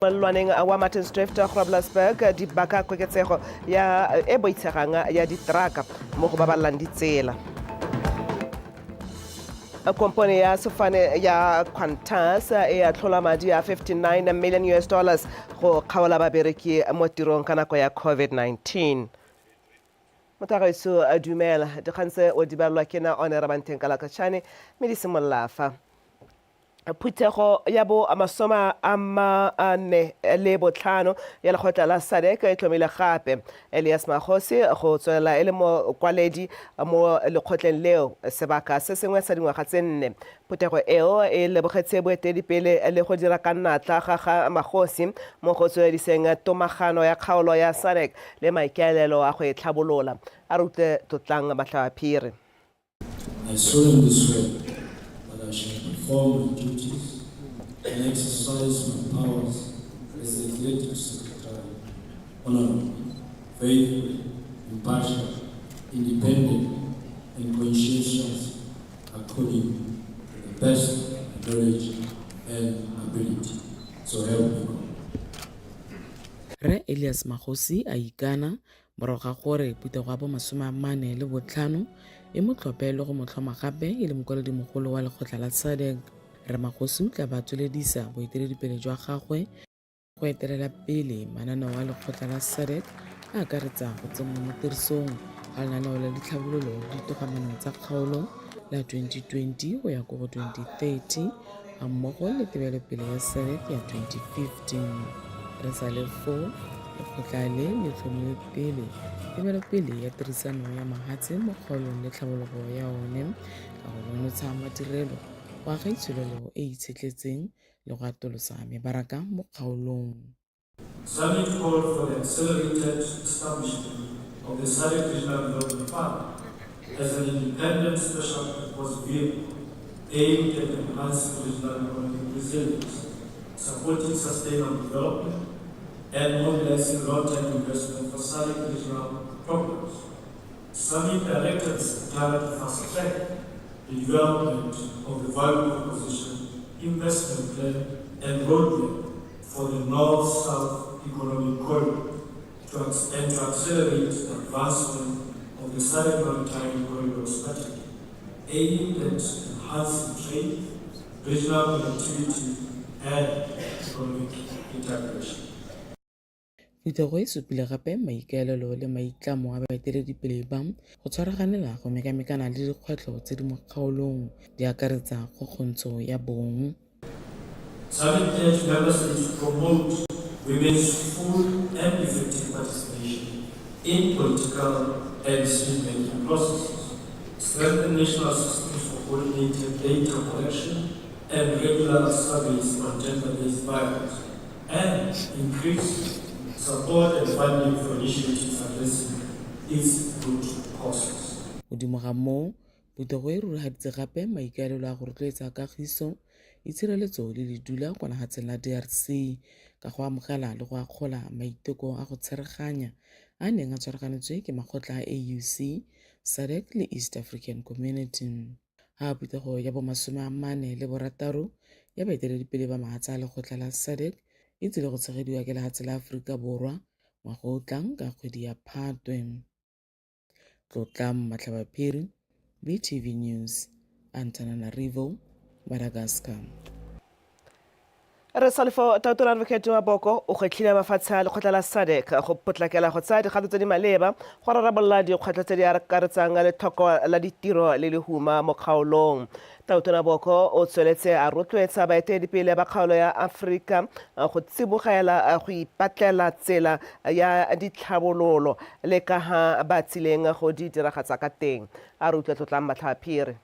Molelwaneng wa Martins Drift, Groblersburg, di baka koketsego ya e boitshegang ya diteraka mo go babalelang ditsela. Kompone ya sefane ya Qantas e atlhola madi a 59 million US dollars go kgaola babereki mo tirong ka nako ya COVID-19. Motagaetso, a dumela. Dikgang tse o di balelwa ke na one Rabanteng Kalakatšhane, mme di simolola fa. Phuthego ya bo 45 ya lekgotla la SADC e tlhomile gape Elias Magosi go tswelela e le mokwaledi mo lekgotleng leo sebaka se sengwe sa dingwaga tse nne. Phuthego eo e lebogetse boeteledipele le go dira ka natla ga ga Magosi mo go tswelediseng tomagano ya kgaolo ya SADC le maikaelelo a go e tlhabolola. A re utlwe Tlotlang Matlhabaphiri. I solemnly swear that I shall perform my duties and exercise my powers as the Executive Secretary honorably, faithfully, impartially, independently, and conscientiously, according to the best of my knowledge and ability. So help me God. Rre Elias Magosi a ikana morago ga gore phuthego ya bo 45 e mo tlhophe le go mo tlhoma gape e le mokwaledimogolo wa lekgotla la SADC. Rre Magosi o tla ba tsweledisa boeteledipele jwa gagwe go etelela pele mananeo a lekgotla la SADC a akaretsa go tsenngwa mo tirisong ga lenaneo la ditlhabololo le ditogamano tsa kgaolo la 2020 go ya ko go 2030 ga mmogo le tebelopele ya SADC ya 2015. Re sa le foo, lekgotla le le tlhomile pele tebelopele ya tirisano ya mahatshe mo kgaolong le tlhabologo ya one ka go nonotsha madirelo, go aga itsholelo e e itshetletseng le go atolosa mebaraka mo kgaolong. Summit called for the accelerated establishment of the SADC Regional Development Fund as an independent special purpose vehicle aimed at enhancing regional economic resilience, supporting sustainable development, and mobilizing long-term investment for SADC regional programs. Summit directed the Secretariat to fast-track the development of the value proposition, investment plan, and roadmap for the North-South Economic Corridor and to accelerate the advancement of the SADC Maritime Corridor Strategy, aimed at enhancing trade, regional connectivity, and economic integration. Phuthego e supile gape maikaelelo le maitlamo a baeteledipele ba go tshwaraganela go mekamekana le dikgwetlho tse di mo kgaolong di akaretsa kgokgontsho ya bong. Summit urged member states to promote women's full and effective participation in political and decision-making processes, strengthen national systems for coordinated data collection and regular surveys on gender-based violence, and increase support and funding for initiatives addressing its root causes. Godimo ga moo, phuthego e rurigaditse gape maikaelelo a go rotloetsa kagiso, itshireletso le ledula kwa lefatsheng la DRC ka go amogela le go akgola maiteko a go tshereganya a neng a tshwaraganetswe ke makgotla a AUC, SADC le East African Community. Ha phuthego ya bo 46 ya baeteledipele ba mahatshe a lekgotla la SADC e tsile go tshegediwa ke lehatshe la Aforika Borwa ngwaga o tlang ka kgwedi ya Phatwe. Tlotlang Matlhabaphiri, BTV News, Antananarivo, Madagascar. Re sa lefo, Tautona Advocate Maboko o gwetlhile mafatshe a lekgotla la SADC go potlakela go tsaya dikgato tse di maleba go rarabolola dikgwetlho tse di akaretsang letlhoko la ditiro le lehuma mo kgaolong. Tautona Boko o tsweletse a rotloetsa baeteledipele ba kgaolo ya Aforika go tsibogela go ipatlela tsela ya ditlhabololo le ka ha ba tsileng go di diragatsa ka teng. A re utlwe Tlotlang Matlhabaphiri.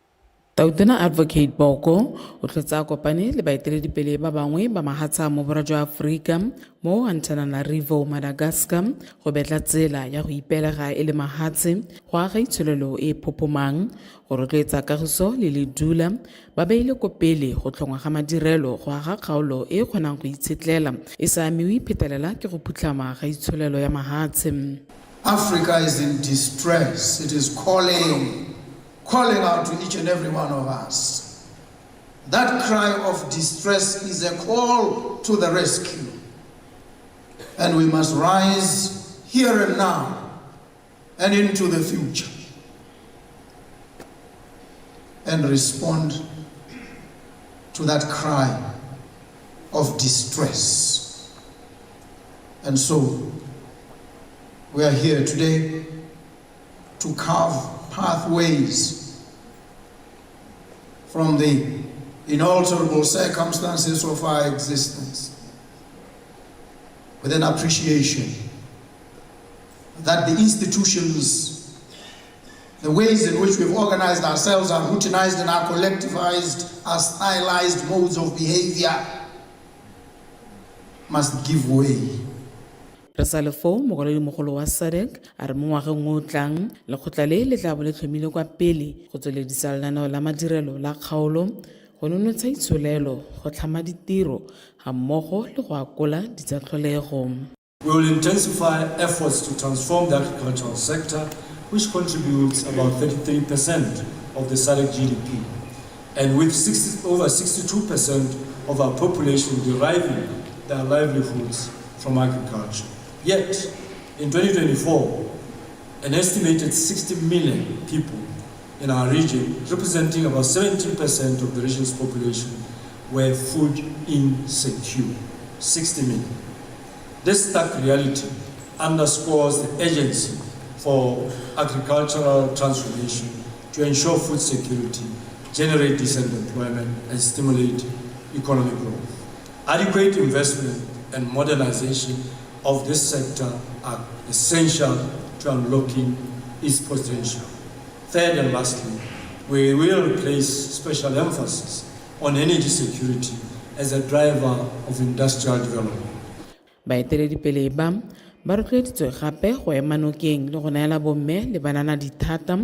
Tautona Advocate Boko o tlhotse a kopane le baeteledipele ba bangwe ba mahatsha mo borwa jwa Aforika mo Antananarivo, Madagascar, go betla tsela ya go ipelega e le mahatshe, go aga itsholelo e e phophomang, go rotloetsa kagiso le ledula, ba beile ko pele go tlhongwa ga madirelo go aga kgaolo e e kgonang go itshetlela e sa amiwe phetelela ke go phutlhama ga itsholelo ya mahatshe. Africa is in distress. It is calling out to each and every one of us. That cry of distress is a call to the rescue. And we must rise here and now and into the future and respond to that cry of distress. And so we are here today to carve pathways from the inalterable circumstances of our existence with an appreciation that the institutions, the ways in which we've organized ourselves, are routinized and are collectivized, our stylized modes of behavior must give way. Re sa le foo, mokwaledi-mogolo wa SADC a re mo ngwageng o o tlang, lekgotla le le tla bo le tlhomile kwa pele go tsweledisa lenaneo la madirelo la kgaolo, go nonotsha itsholelo, go tlhama ditiro ga mmogo le go akola ditsatlholego. We will intensify efforts to transform the agricultural sector, which contributes about 33% of the SADC GDP, and with over 62% of our population deriving their livelihoods from agriculture. Yet, in 2024, an estimated 60 million people in our region, representing about 17% of the region's population, were food insecure. 60 million. This stark reality underscores the urgency for agricultural transformation to ensure food security, generate decent employment, and stimulate economic growth. Adequate investment and modernization of this sector are essential to unlocking its potential. Third and lastly, we will place special emphasis on energy security as a driver of industrial development. Baeteledipele ba ba rotloeditswe gape go ema nokeng le go neela bomme le banana dithata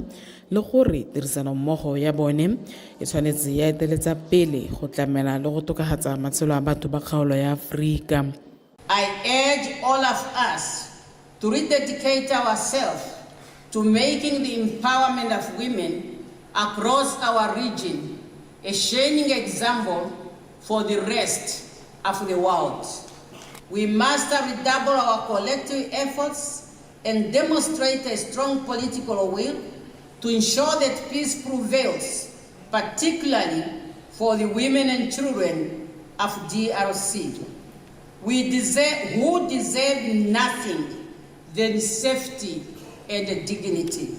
le gore tirisanommogo ya bone e tshwanetse ya eteletsa pele go tlamela le go tokafatsa matshelo a batho ba kgaolo ya Aforika. I urge all of us to rededicate ourselves to making the empowerment of women across our region a shining example for the rest of the world. We must redouble our collective efforts and demonstrate a strong political will to ensure that peace prevails, particularly for the women and children of DRC. Who deserve nothing than safety and dignity.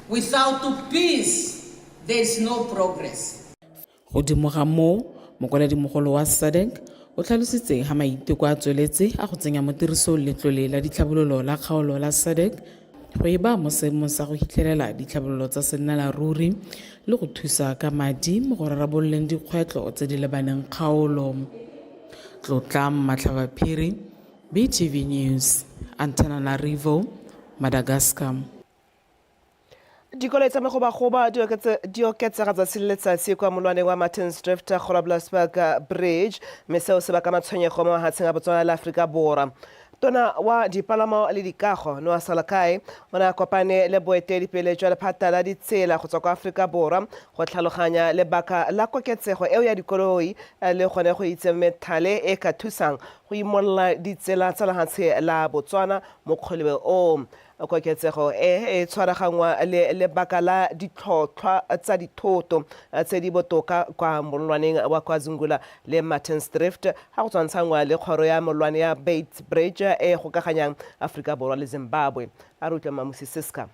Without peace, there is no progress. Godimo ga moo, mokwaledimogolo wa SADC o tlhalositse ga maiteko a tsweletse a go tsenya mo tirisong letlole la ditlhabololo la kgaolo la SADC go e ba mo seemong sa go hitlhelela ditlhabololo tsa sennela ruri le go thusa ka madi mo go rarabololeng dikgwetlho tse di lebaneng kgaolo. Tlotla Matlhabaphiri, BTV News, Antananarivo, Madagascar. Dikoloi tsa megobagoba di oketsega tsatsi le letsatsi kwa molwaneng wa Martins Drift Groblersburg Bridge, mme seo se baka matshwenyego mo mahatsheng a Botswana le Aforika Borwa. Tona wa dipalamo le dikago Noah Salakae o ne a kopane le boeteledipele jwa lephata la ditsela go tswa kwa Aforika Borwa go tlhaloganya lebaka la koketsego eo ya dikoloi le gone go itse methale e ka thusang go imolola ditsela tsa lehatshe la Botswana mo kgolebe o. Koketsego e e tshwaraganngwa le lebaka la ditlhotlhwa tsa dithoto tse di botoka kwa molwaneng wa kwa Zungula le Martins Drift ga go tshwantshangwa le kgoro ya molwane ya Bates Bridge e gokaganyang Aforika Borwa le Zimbabwe. A re utlwe Mamusi Siska.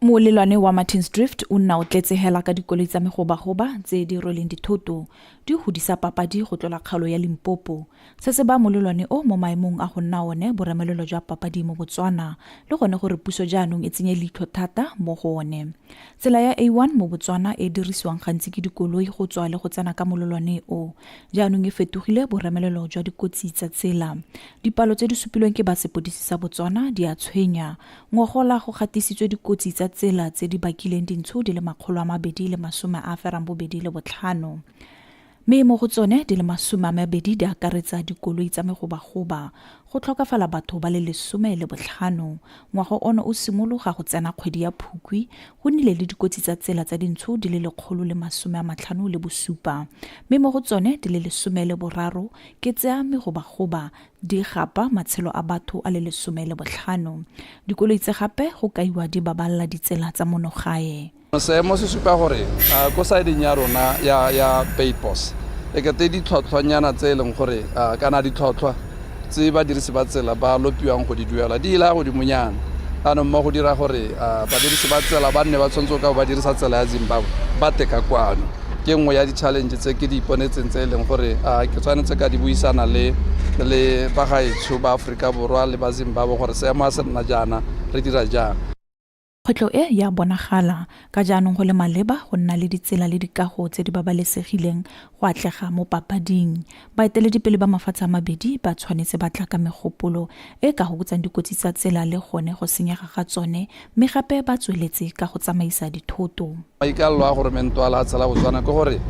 Molelwane wa Martins Drift o nna o tletse hela ka dikoloi tsa megobagoba tse di rweleng dithoto di godisa papadi go tlola kgaolo ya Limpopo. Se se ba molelwane o mo maemong a go nna one boremelelo jwa papadi mo Botswana le gone gore puso jaanong e tsenye leitlho thata mo go one. Tsela ya A1 mo Botswana e dirisiwang gantsi ke dikoloi go tswa le go tsena ka molelwane o jaanong e fetogile boremelelo jwa dikotsi tsa tsela. Dipalo tse di supilweng ke ba sepodisi sa Botswana di a tshwenya. Ngogola go gatisitswe dikotsi tsa tsela tse di bakileng dintsho di le 285. Mme mo go tsone di le 20 di akaretsa dikoloi tsa megobagoba. Go tlhokafala batho ba le 15. Ngwaga ono o simologa go tsena kgwedi ya Phukwi, go nnile le dikotsi tsa tsela tsa dintsho di le 157, mme mo go tsone di le 13 ke tsa megobagoba di gapa matshelo a batho a le 15. Dikoloi tse gape go kaiwa di baballa ditsela tsa mono gae. Seemo se supa gore ko sideng ya rona ya ya Beitbos e kete ditlhwatlhwanyana tse e leng gore kana ditlhwatlhwa tse badirisi ba tsela ba lopiwang go di duela di ile godimonyana. Anong mo go dira gore badirisi ba tsela ba nne ba tshwanetse go ka ba dirisa tsela ya Zimbabwe ba te ka kwano. Ke nngwe ya di-challenge tse ke di iponetseng tse e leng gore ke tshwanetse ka di buisana le le bagaetsho ba Aforika Borwa le ba Zimbabwe gore seemo a se nna jaana re dira jang. Kgwetlho e ya bonagala, ka jaanong go le maleba go nna le ditsela le dikago tse di babalesegileng go atlega mo papading. Baeteledipele ba mafatshe a mabedi ba tshwanetse ba tla ka megopolo e e ka gokotsang dikotsi tsa tsela le gone go senyega ga tsone mme gape ba tsweletse ka go tsamaisa dithoto. Maikaelelo a goromente wa lehatshe la Botswana ke gore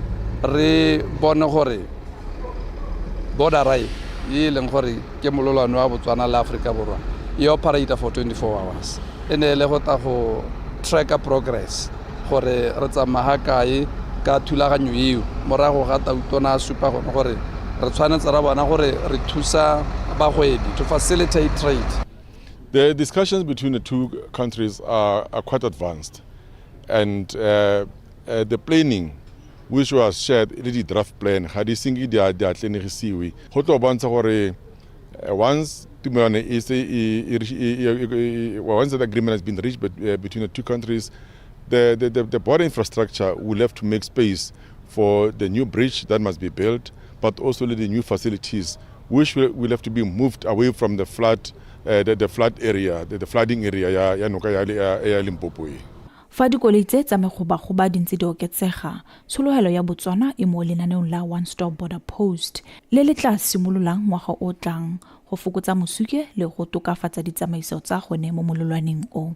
re bone gore border e e leng gore ke mololwane wa Botswana le Aforika Borwa e operate for 24 hours. E ne e le go tla go tracker progress gore re tsamaya ga kae ka thulaganyo eo morago ga tautona a supa gone gore re tshwanetse ra bona gore re thusa bagwebi to facilitate trade. The discussions between the two countries are quite advanced, and the planning which was shared le di-draft plan ga di senke di a atlenegisiwe go tlo bontsha gore once tumelano e se once that agreement has been reached between the two countries, the border infrastructure will have to make space for the new bridge that must be built, but also the new facilities which will have to be moved away from the flood the flood area, the flooding area ya noka ya Limpopo e. Fa dikoloi tse tsa megobagoba di ntse di oketsega, tshologelo ya Botswana e mo lenaneong la One Stop Border Post le le tla simololang ngwaga o tlang go fokotsa mosuke le go tokafatsa ditsamaiso tsa gone mo mololwaneng o.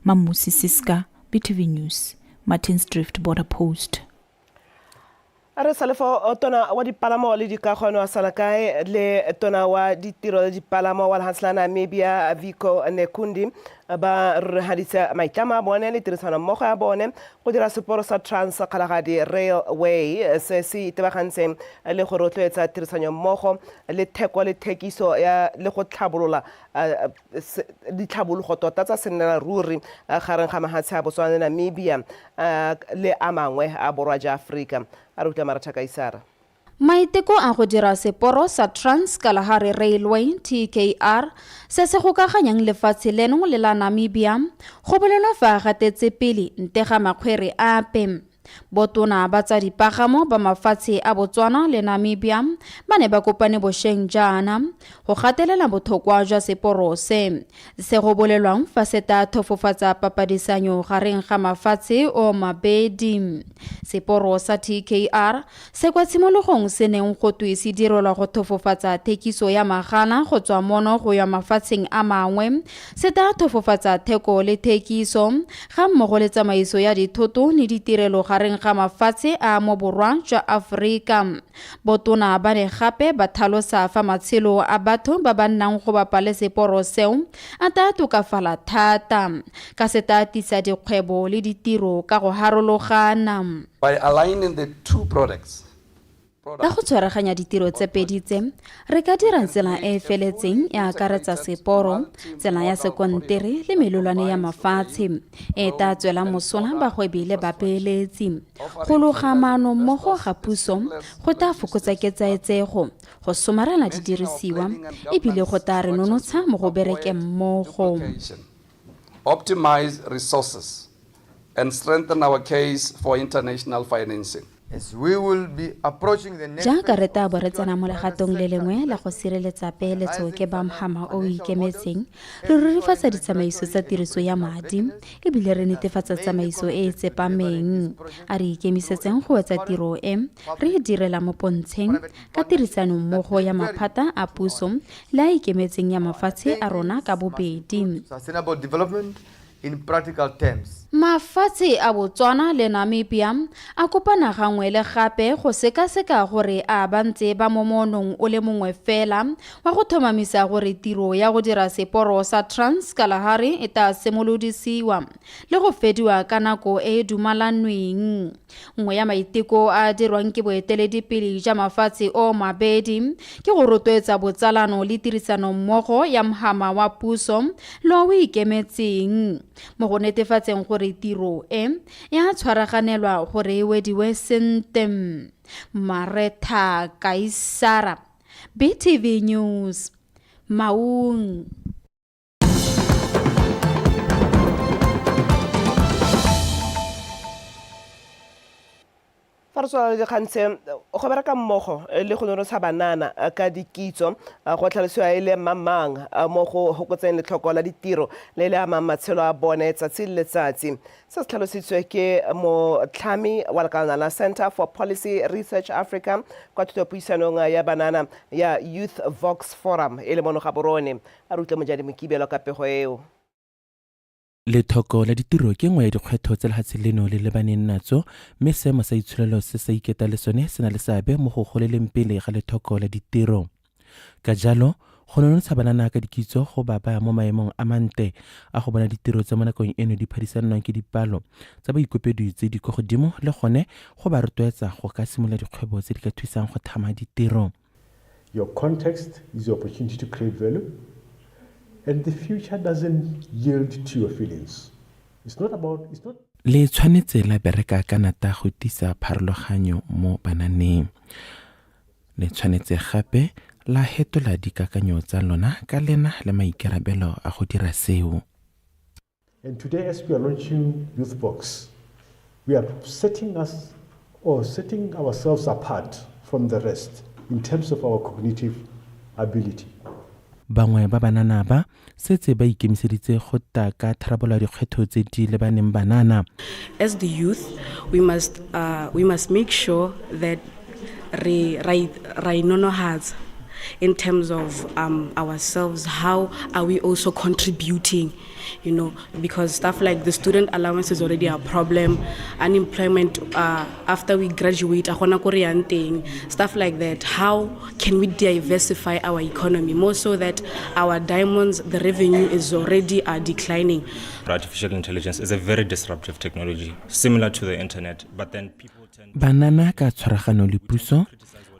Mammusi Siska, BTV News, Martins Drift Border Post. Re sa le fo, tona wa dipalamo le dikago a sala kae le tona wa ditiro le dipalamo wa lehatshe la Namibia Viko Nekundi ba rurihaditse maitlamo a bone le tirisano mmogo ya bone go dira seporo sa Trans Kgalagadi Railway se se itebagantseng le go rotloetsa tirisanyo mmogo le theko le thekiso ya le go tlhabolola ditlhabologo tota tsa sennela ruri gareng ga mahatshe a Botswana le Namibia le a mangwe a borwa jwa Aforika. A re utlwa Maratha Kaisara. Maiteko a go dira seporo sa Trans Kalahari Railway TKR se se gokaganyang lefatshe leno le la Namibia go bolelwa fa a gatetse pele nte ga makgwere ape. Botona ba tsa dipagamo ba mafatshe a Botswana le Namibia ba ne ba kopane bošeng jaana go gatelela botlhokwa jwa seporo se se go bolelwang fa se ta thofofatsa papadisanyo gareng ga mafatshe o mabedi. Seporo sa TKR se kwa tshimologong se neng go twe se direlwa go thofofatsa thekiso ya magala go tswa mono go ya mafatsheng a mangwe, se ta thofofatsa theko le thekiso ga mmogo le tsamaiso ya dithoto le ditirelo gareng ga mafatshe a mo borwa jwa Aforika. Botona ba ne gape ba tlhalosa fa matshelo a batho ba ba nnang go bapa le seporo seo a ta tokafala thata ka se ta tisa dikgwebo le ditiro ka go harologana. By aligning the two products, Ka go tshwaraganya ditiro tse pedi tse, re ka dira tsela e e feletseng e akaretsa seporo, tsela ya sekontere le melolwane ya mafatshe e ta tswelang mosola bagwebi le babeeletsi. Go loga maano mmogo ga puso go tla fokotsa ketsaetsego, go somarela didirisiwa ebile go tla re nonotsha mo go berekeng mmogo. Optimize resources and strengthen our case for international financing. Jaaka re tla bo re tsena mo legatong le lengwe la go sireletsa peeletso ke ba mhama o o ikemetseng, re rurifatsa ditsamaiso tsa tiriso ya madi e bile re netefatsa tsamaiso e e tsepameng. A re ikemisetseng go wetsa tiro e re e direla mo pontsheng ka tirisanommogo ya maphata a puso le a ikemetseng ya mafatshe a rona ka bobedi. in practical terms. Mafatshe a Botswana le Namibia a kopana gangwe le gape go sekaseka gore a ba ntse ba mo moonong o le mongwe fela wa go tlhomamisa gore tiro ya go dira seporo sa Trans Kalahari e tla simolodisiwa le go fediwa ka nako e e dumalanweng. Nngwe ya maiteko a a dirwang ke boeteledipele ja mafatshe o mabedi ke go rotloetsa botsalano le tirisanommogo ya mhama wa puso le o ikemetseng mo go netefatseng gore tiro e ya tshwaraganelwa gore e wediwe sente. Maretha Kaisara, BTV News, Maung. Fa re tswala le dikgang tse, go bereka mmogo le go nonotsha banana ka dikitso go tlhalosiwa e le mamang mo go hokotseng letlhoko la ditiro le le amang matshelo a bone tsatsi le letsatsi. Se se tlhalositswe ke motlhami wa lekalana la Centre for Policy Research Africa kwa thutopuisanong ya banana ya Youth Vox Forum e le mono Gaborone. A re utlwe Mojadi Mokibelo ka pego eo. Lethoko la ditiro ke nngwe ya dikgwetlho tse lehatshe leno le lebaneng natso mme seemo sa itsholelo se sa iketa le sone se na le seabe mo go goleleng pele ga lethoko la ditiro. Ka jalo, go nonotsha banana ka dikitso go ba baya mo maemong a mantle a go bona ditiro tse mo nakong eno di phadisanwang ke dipalo tsa baikopedi tse di kwa godimo le gone go ba rotloetsa go ka simolola dikgwebo tse di ka thusang go thama ditiro. Your context is your opportunity to create value, and the future doesn't yield to your feelings. It's not about, it's not. Le tshwanetse la bereka ka nata go tisa pharologanyo mo bananeng. Le tshwanetse gape la hetola dikakanyo tsa lona ka lena le maikarabelo a go dira seo. And today, as we are launching Youthbox, we are setting us or setting ourselves apart from the rest in terms of our cognitive ability. Bangwe ba banana ba setse ba ikemiseditse go ta ka tharabololo ya dikgwetlho tse di lebaneng banana. As the youth, we must, uh, we must make sure that re ra inonohatsa in terms of um, ourselves how are we also contributing you know because stuff like the student allowance is already a problem unemployment uh, after we graduate a gona ko re yang teng stuff like that how can we diversify our economy more so that our diamonds the revenue is already uh, declining artificial intelligence is a very disruptive technology similar to the internet but then people Banana ka tshwaragano le puso,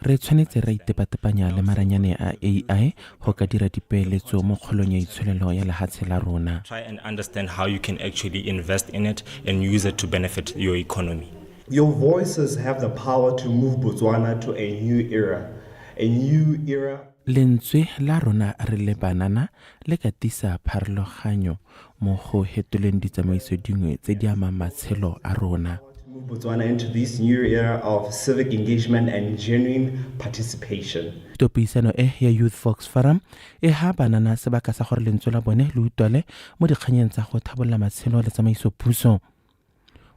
re tshwanetse ra itepatepanya le maranyane a AI go ka dira dipeeletso mo kgolong ya itsholelo ya lehatshe la rona. Try and understand how you can actually invest in it and use it to benefit your economy. Your voices have the power to move Botswana to a new era, a new era. Lentswe la rona re le banana le ka tisa pharologanyo mo go hetoleng ditsamaiso dingwe tse di amang matshelo a rona. Move Botswana into this new era of civic engagement and genuine participation. Thutopuisano e ya Youth Vox Forum e ha banana sebaka sa gore lentswe la bone le utlwale mo dikganyeng tsa go thabolola matshelo le tsamaiso puso.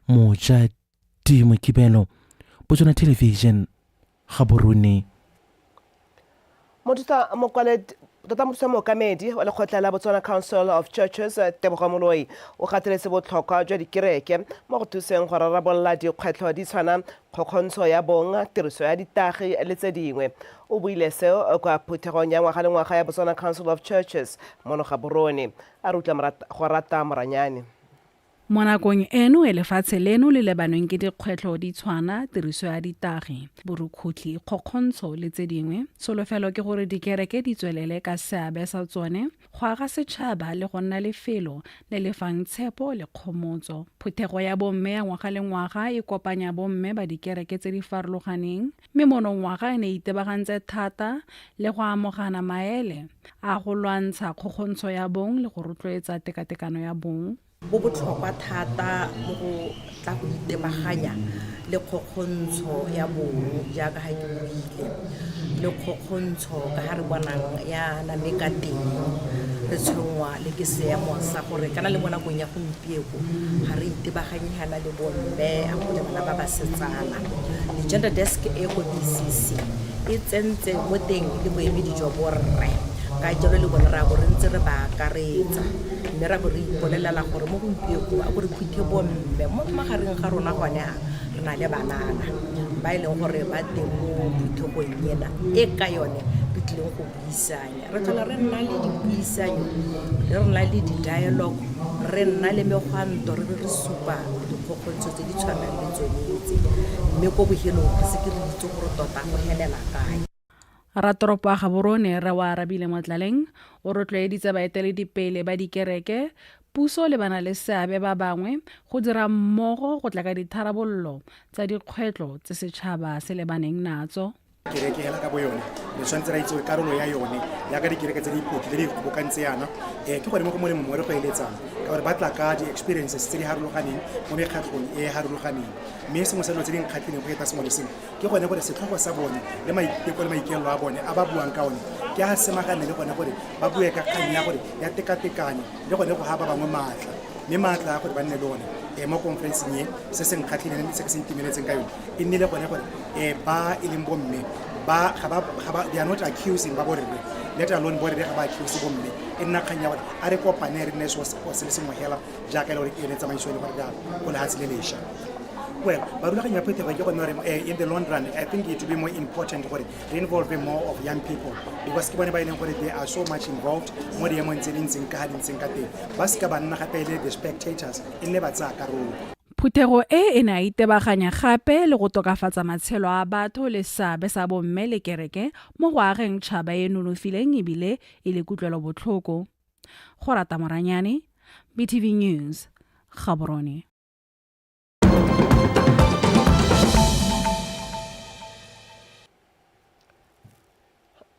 Mojadi Mokibelo, Botswana Television, Gaborone. Mothusa mokwaledi tota mothusa mookamedi wa lekgotla la Botswana Council of Churches Tebogo Moloi o gateletse botlhokwa jwa dikereke mo go thuseng go rarabolola dikgwetlho di tshwana kgokgontsho ya bong, tiriso ya ditagi le tse dingwe. O buile seo kwa phuthegong ya ngwaga le ngwaga ya Botswana Council of Churches mono Gaborone. A re utlwa go rata Moranyane. Mo nakong eno e lefatshe leno le lebanweng ke dikgwetlho di tshwana tiriso ya ditagi, borukhutlhi, kgokgontsho le tse dingwe, tsholofelo ke gore dikereke di tswelele ka seabe sa tsone go aga setšhaba le go nna lefelo le le fang tshepo le kgomotso. Phuthego ya bomme ya ngwaga le ngwaga e kopanya bomme ba dikereke tse di farologaneng mme monongwaga e ne e itebagantse thata le go amogana maele a go lwantsha kgokgontsho ya bong le go rotloetsa tekatekano ya bong. Bo botlhokwa thata mo go tla go itebaganya le kgokgontsho ya bong jaaka ga ke buile le kgokgontsho ka ga re bonang ya name ka teng re tshwenngwa le ke seemo sa gore kana le mo nakong ya gompieko ga re itebaganye hela le bomme a go le bana ba basetsana. The gender desk e ko BCC e tsentse mo teng le boemedi jwa borre Ka jalo le bone ra bo re ntse re ba akaretsa, mme ra bo re ipolelela gore mo gompiekong a ko re phuthe bomme mo magareng ga rona. Gone a re na le banana ba e leng gore ba teng mo phuthegong ena e ka yone re tlileng go buisanya. Re tlhola re nna le dipuisanyo, re nna le di-dialogue, re nna le megwanto, re be re supa dikgokgontsho tse di tshwanang le tsone tse, mme ko bohelong re se ke re itse gore tota go helela kae. Ratoropo wa Gaborone, Rre Oarabile Motlaleng, o rotloeditse baeteledipele ba dikereke, puso le ba-na-le seabe ba bangwe go dira mmogo go tla ka ditharabololo tsa dikgwetlho tse setšhaba se lebaneng natso. Kereke hela ka bo yone re tshwanetse ra itse gore karolo ya yone yaka dikereke tse di ipotli tse di ikgobokantse yana, ke gone mo go molemo mo re go eletsang, ka gore ba tla ka di-experiences tse di harologaneng mo mekgatlhong e e harologaneng. Mme sengwe sa dilo tse di nkgatlhileng go feta sengwe le sengwe ke gone gore setlhogo sa bone le maiteko le maikaelelo a bone a ba buang ka one ke a semagane le gone gore ba bue ka kgang ya gore ya tekatekano le gone go ga ba bangwe maatla, mme maatla a gore ba nne le one. Mo conferenceng e, se se nkgatlhileng, se ke se itumeletseng ka yone, e nnile gone gore ba e leng bomme ba ga ba ga ba they are not accusing ba borre, let alone borre ga ba accuse bomme. E nna kgang ya gore a re kopane, re nne so se le sengwe hela, jaaka e le gore ke yone tsamaiso e le gore ka go lehatshe le lesha. Well, barulaganyi ba phetogo ke gone gore in the long run I think it will be more important gore re involve more of young people, because ke bone ba e leng gore they are so much involved mo diemong tse di ntseng ka ga di ntseng ka teng. Ba seka ba nna gape e le the spectators, e nne ba tsaya karolo. Phuthego e e ne a itebaganya gape le go tokafatsa matshelo a batho le seabe sa bomme le kereke mo go ageng tšhaba e e nonofileng ebile e le kutlwelobotlhoko. Go rata Moranyane, BTV News, Gaborone.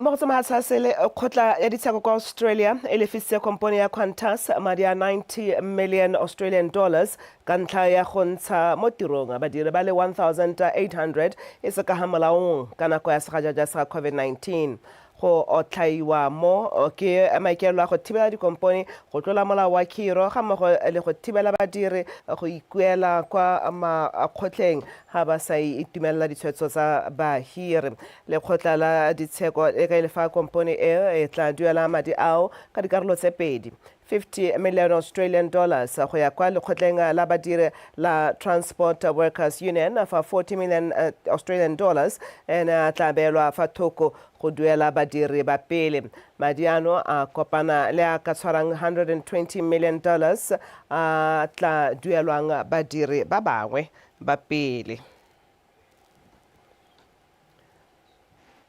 Mo go tsa sele, kgotla ya ditsheko kwa Australia e lefisitse kompone ya Qantas madi a 90 million Australian dollars ka ntlha ya go ntsha mo tirong badiri ba le 1800 e se ka ga molaong ka nako ya segajaja sa COVID-19. Go otlhaiwa mo ke maikaelelo a go thibela dikompone go tlola molao wa khiro ga mmogo le go thibela badiri go ikuela kwa makgotleng ga ba sa itumelela ditshwetso tsa bahiri. Lekgotla la ditsheko le kaile fa kompone eo e tla duela madi ao ka dikarolo tse pedi, 50 million Australian dollars go ya kwa lekgotleng la badiri la Transport Workers Union, fa 40 million Australian dollars ene a tla beelwa fa thoko go duela badiri ba pele. Madi ano a kopana le a ka tshwarang 120 million dollars a tla duelwang badiri ba bangwe ba pele.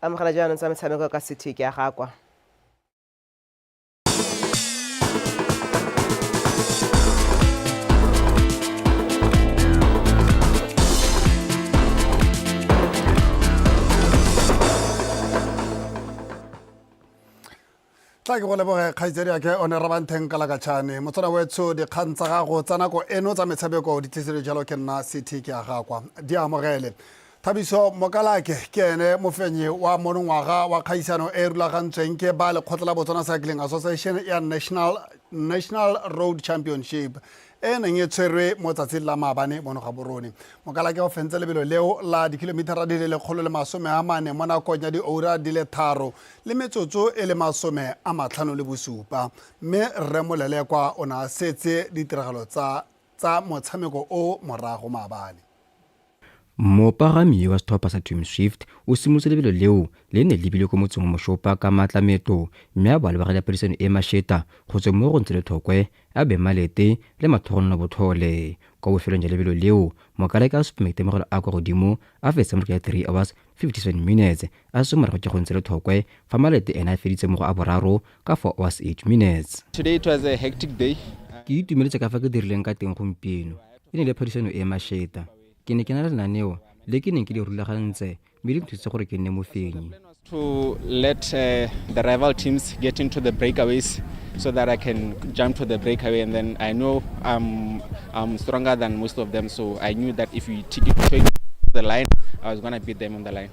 Amogela jaanong tsa metshameko ka City ke ya gakwa. Tla ke go leboge, kgaitsedi ake one Rabantheng Kalakatšhane, motswana wetsho. Dikgang tsa gago tsa nako eno tsa metshameko di tliseditswe jalo ke nna City ke a gakwa. Di amogele. Thabiso Mokalake ke ene mofenyi wa monongwaga wa kgaisano e e rulagantsweng ke ba lekgotla la Botswana Cycling Association ya National Road Championship e neng e tshwerwe mo tsatsing la maabane mono Gaborone. Mokalake o fentse lebelo leo la dikilomitara di le 140 mo nakong ya dioura di le 3 le metsotso e le 57, mme Rre Molelekwa o ne a setse ditiragalo tsa motshameko o morago maabane. Mopagami wa setlhopha sa Team Swift o simolotse lebelo leo le ne lebile ko motseng wa Moshopa ka maatlametlo mme a bo a lebagile phadisano e masheta go tsweng mo go ntse Lethokwe, Abe Malete le Mathogonolo Bothole. Kwa bofelong jwa lebelo leo, Mokalake a supa maitemogelo a kwa godimo a fetsa mo ya 3 hours 57 minutes a setswe morago ke go ntse Lethokwe, fa Malete ene a feditse mo go a boraro ka 4 hours 8 minutes. Today it was a hectic day. Ke itumeletse ka fa ke dirileng ka teng gompieno. E ne le phadisano e masheta. Ke ne ke na le lenaneo le ke neng ke le rulagantse mme le nthusitse gore ke nne mofenyi. To let the rival teams get into the breakaways so that I can jump to the breakaway, and then I know I'm stronger than most of them, so I knew that if we take it to the line, I was going to beat them on the line.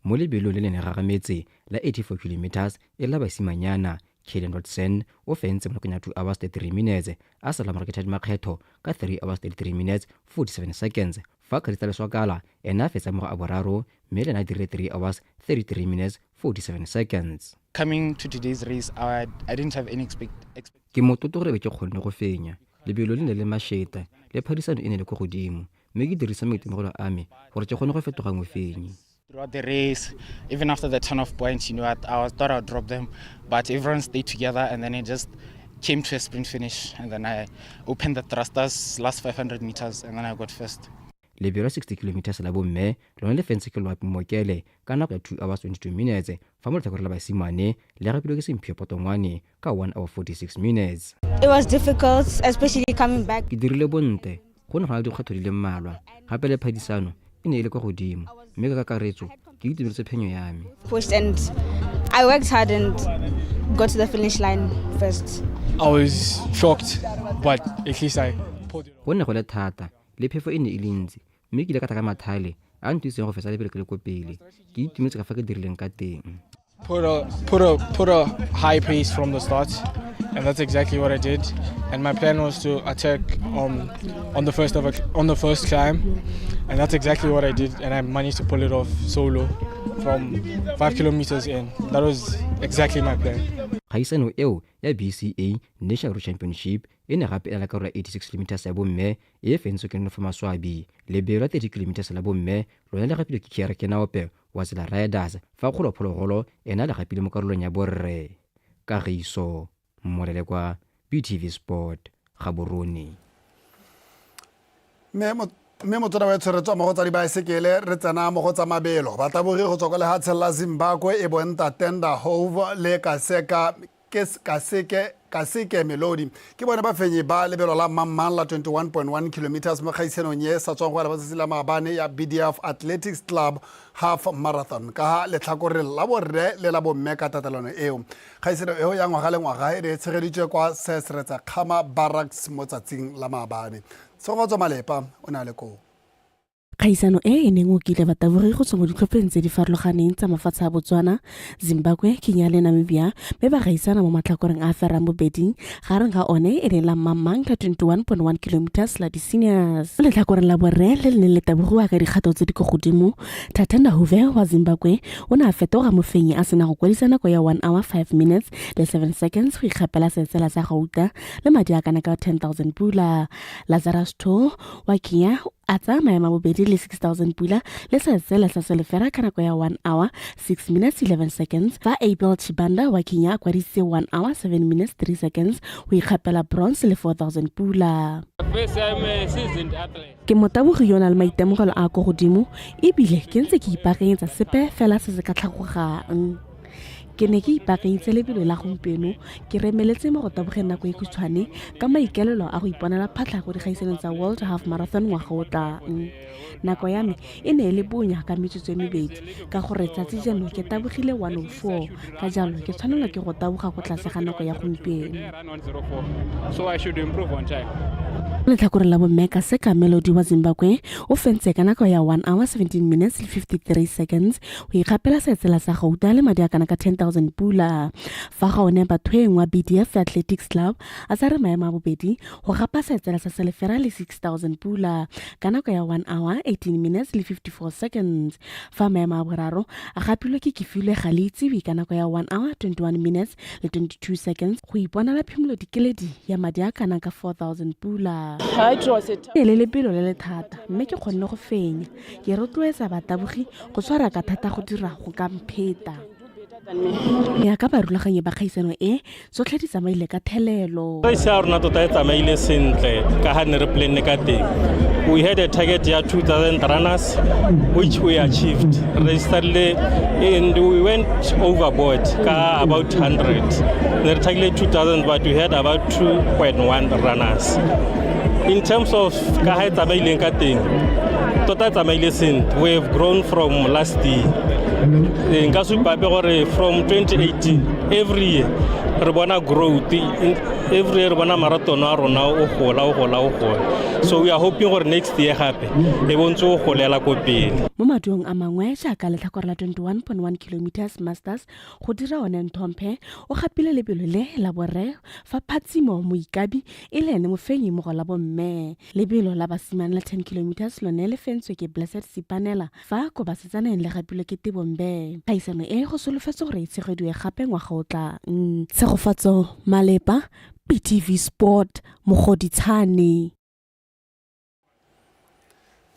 Mo lebelong le le ne gagametse la 84 kilometers e la basimanyana, Kaylen Rodson o fentse mo nakong ya 2 hours 33 minutes, a sala morago ke Chad Makgetho ka 3 hours 33 minutes 47 seconds, fa Crystal Swakala ene a fetsa mo go a boraro mme le ene a dirile 3 hours 33 minutes 47 seconds. Coming to today's race, I, I didn't have any expect, expect Ke motlotlo gore be ke kgonne go fenya. Lebelo le ne le mašeta, le phadisano e ne le ko godimo, mme ke dirisa maitemogelo a me gore ke kgone go fetoga mofenyi. Throughout the race, even after the turn off point, I thought I'd drop them, but everyone stayed together, and then it just came to a sprint finish, and then I opened the thrusters last 500 meters, and then I got first. Lebelo la 60 kilometres la bomme lone le fentse ke Loapi Mokele ka nako ya 2 hours 22 minutes, fa mo letlhakoreng la basimane le gapilwe ke Semphio Potongwane ka 1 hour 46 minutes. It was difficult, especially coming back. Ke dirile bontle, go ne go na le dikgwetlho di le mmalwa, gape le phadisano e ne e le kwa godimo, mme ka kakaretso ke itumeletse phenyo ya me. Pushed and I worked hard and got to the finish line first. I was shocked, but at least I pulled it. Go ne go le thata, le phefo e ne e le ntsi, mme ke ile ka tla ka mathale a nthusitseng go fetsa lebelo ke le ko pele. Ke itumetse ka fa ke dirileng ka teng. Put a high pace from the start, and that's exactly what I did. And my plan was to attack on the first climb, and that's exactly what I did. And I managed to pull it off solo from 5 kilometers in. That was exactly my plan. Kgaisano eo ya BCA National Road Championship e ne gape e na le karolo ya 86 kilometers ya bomme e e fentswe ke Nonofo Maswabi. Lebelo la 30 kilometers la bomme lone le gapilwe ke Kiara Kenaope wa Tsela Riders, fa Kgolo Phologolo ena le gapile mo karolong ya borre. Kagiso Molelekwa, BTV Sport, Gaborone. Mme motswana wa tshwere tswa mo go tsa dibaesekele, re tsena mo go tsa mabelo. Batabogi go tswa kwa lehatsheng la Zimbabwe e bong Tatenda Hove le Kaseka Kaseke Kaseke Melody ke bone bafenyi ba lebelo la mamang la 21.1 kilometers mo kgaisanong ye sa tswang go ela tsatsi la maabane ya BDF Athletics Club Half Marathon ka ha letlhakoreng la borre le la bomme ka tatelano eo. Kgaisano eo ya ngwaga le ngwaga e ne e tshegeditswe kwa Sesretsa Kgama Barracks mo tsatsing la maabane. Tshegofatso Malepa o ne a le koo. Kgaisano e e neng okile batabogi go tswa mo ditlhopheng tse di farologaneng tsa mafatshe a Botswana, Zimbabwe, Kenya le Namibia, mme ba gaisana mo matlhakoreng a a ferang bobedi, gareng ga one e leng la mmangmang ka 21.1 kilometers la di-seniors. Mo letlhakoreng la borre le le neng le tabogiwa ka dikgato tse di ko godimo, Tatenda Hove wa Zimbabwe o ne a fetoga mofenyi a sena go kwadisa nako ya 1 hour 5 minutes le 7 seconds go ikgapela seetsela sa gauta le madi a kana ka 10 000 pula. Lazarus To wa Kenya a tsaya maemo a bobedi le 6000 pula le seetsela sa selefera ka nako ya 1 hour 6 minutes 11 seconds, fa Abel Chibanda wa Kenya a kwadisitse 1 hour 7 minutes 3 seconds go ikgapela bronze le 4000 pula. Ke motabogi yo o nang le maitemogelo a ko godimo, ebile ke ntse ke ipaakanyetsa sepe fela se se ka tlhagogang. Ke ne ke ipaakanyitse lebelo la gompieno ke remeletse mo go tabogeng nako e khutshwane ka maikaelelo a go iponela phatlha go dikgaisanong tsa World Half Marathon ngwaga o tlang. Nako ya me e ne e le bonya ka metsotso e mebedi ka gore tsatsi jeno ke tabogile 104, ka jalo ke tshwanelwa ke go taboga ko tlase ga nako ya gompieno. Letlhakoreng la bomme, Kaseka Melody wa Zimbabwe o fentse ka nako ya 1 hour 17 minutes le 53 seconds go ikgapela seetsela sa gauta le madi a kana ka 10 000 pula, fa ga one Bathoeng wa BDF Athletics Club a tsare maemo a bobedi go gapa seetsela sa selefera le 6000 pula ka nako ya 1 hour 18 minutes le 54 seconds, fa maemo a boraro a gapilwe ke Kefilwe Galeitsewe ka nako ya 1 hour 21 minutes le 22 seconds go iponela phimolo dikeledi ya madi a kana ka 4000 pula. E le lebelo le le thata, mme ke kgonne go fenya. Ke rotloetsa batabogi go tshwara ka thata go dira go ka mpheta. Ya ka barulaganyi ba kgaisano e, tsotlhe di tsamaile ka thelelo. Race ya rona tota e tsamaile sentle ka ga ne re planne ka teng. We had a target ya 2000 runners, which we achieved. Registered and we went overboard ka about 100. Ne re target 2000, but we had about 2.1 runners. In terms of ka ga e tsamaileng ka teng, tota e tsamaile sentle. We have grown from last year. Nka supa gape gore from 2018, every year re bona growth. Every year re bona marathon a rona o gola, o gola, o gola, so we are hoping gore next year gape e bontse o golela ko pele. Mo maduong a mangwe jaaka letlhakore la 21.1 kilometers masters go dira one Nthomphe o gapile lebelo le la borre fa Phatsimo Moikabi e le ene mofenyi mo go la bomme. Lebelo la basimane la 10 kilometers lone le fentswe ke Blessed Sipanela fa ko basetsaneng le gapilwe ke Tebo Mbe. Kgaisano e go solofetswe gore e tshegediwe gape ngwaga o tlang. Tshegofatso Malepa, BTV Sport, Mogoditshane.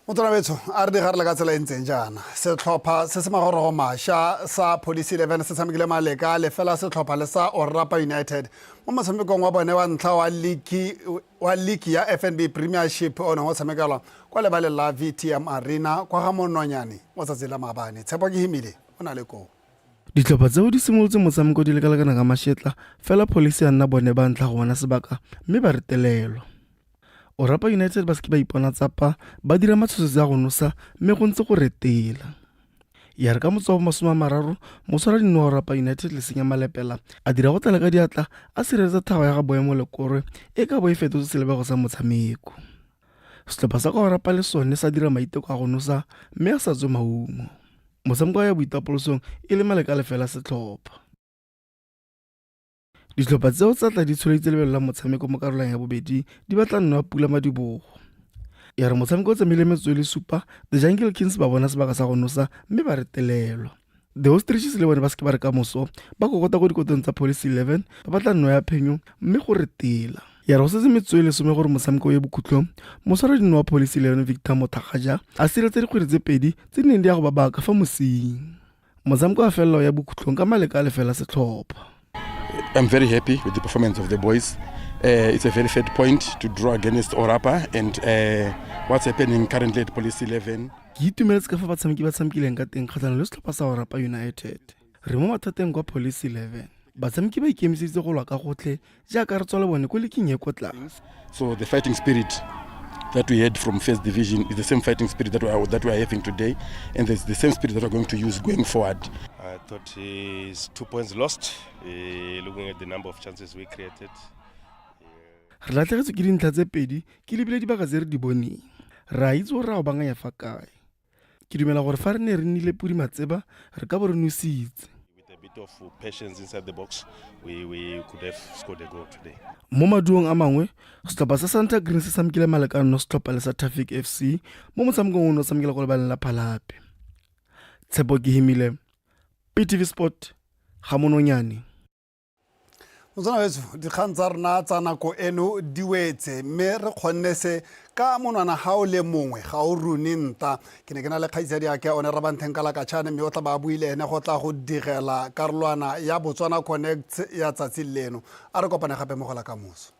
Motswana betsho a re digarela ka tsela e ntseng jaana setlhopha se se magorogo mašwa sa Police 11 se tshamekile maleka lefela setlhopha le sa Orapa United mo motshamekong wa bone wa ntlha wa liki wa liki ya FNB Premiership o neng o tshamekelwa kwa lebaleng la VTM Arena kwa ga Mononyane mo tsatsing la maabane. Tshepo Kehimile o na le koo. Ditlhopha tseo di simolotse motshameko di lekalekana ka mashetla fela Police ya nna bone ba ntlha go bona sebaka mme ba retelelwa. Orapa United ba seke ba ipona tsapa ba dira matshosetsi a go nosa mme go ntse go retela. Ya re ka motso wa bomasome a mararo motshwara dino wa Orapa United Lesenya Malepela a dira go tlala ka diatla a sireletsa thago ya ga Boemo Lekorwe e ka bo e fetotse selebego sa motshameko. Setlhopha sa kwa Orapa le sone sa dira maiteko a go nosa mme a sa tswe maungo. Motshameko wa ya boitapolosong e le maleka lefela setlhopha. Ditlhopha tseo tsa tla di tsholeditse lebelo la motshameko mo karolong ya bobedi di batla nno ya pula madibogo. Ya re motshameko o tsamaile metsotso e le supa, The Jungle Kings ba bona sebaka sa go nosa mme ba retelelwa. The Ostriches le bone ba seke ba re ka moso ba kokota ko dikotong tsa Police 11 ba batla nno ya phenyo mme go retela. Ya re go setse metsotso e lesome gore motshameko o ye bokhutlong, moswara dino wa Police 11 Victor Mothakgaja a sireletsa dikgwedi tse pedi tse di neng di ya go ba baka fa mosing. Motshameko wa felela o ya bokhutlong ka maleka a lefela setlhopha. I'm very happy with the performance of the boys. It's a very fair point to draw against Orapa and what's happening currently at Police 11. Ke itumeletse ka fa batshameki ba tshamekileng ka teng kgatlhanong le setlhopha sa Orapa United. Re mo mathateng kwa Police 11. Batshameki ba ikemiseditse go lwa ka gotlhe jaaka re tswa le bone ko leking e ko tlase. So the fighting spirit that we had from first division is the same fighting spirit that we are having today, and it's the same spirit that we are going to use going forward. I thought it's 2 points lost, looking at the number of chances we created. Re latlhegetswe ke dintlha tse pedi ke lebile dibaka tse re di boneng. Re a itse gore ra o banganya fa kae. Ke dumela gore fa re ne re nnile podi matseba re ka bo re nositse. With a bit of patience inside the box, we could have scored a goal today. Mo maduong a mangwe, setlhopha sa Santa Green se tshamekile malekano setlhopha le sa Traffic FC mo motshamekong o ne o tshamekela kwa lebaleng la Phalape. Tshepo Kehimile, PTV Sport, Gamononyane. Motswana wetso, dikgang tsa rona tsa nako eno di wetse mme re kgonne se ka monwana ga o le mongwe ga o rune nta. Ke ne ke na le kgaitsadi ake one Rabantheng Kalakatšhane mme o tla ba buile ene go tla go digela karolwana ya Botswana Connect ya tsatsi leno. A re kopane gape mo go la kamoso.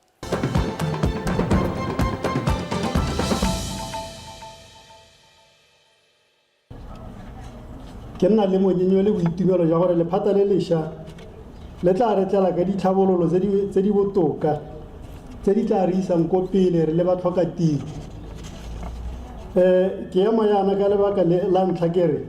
Ke nna le monyenyo le boitumelo jwa gore lephata le lešwa le tla re tlela ka ditlhabololo tse di botoka tse di tla re isang ko pele re le batlhokatiro. Ke ema yana ka lebaka la ntlha ke re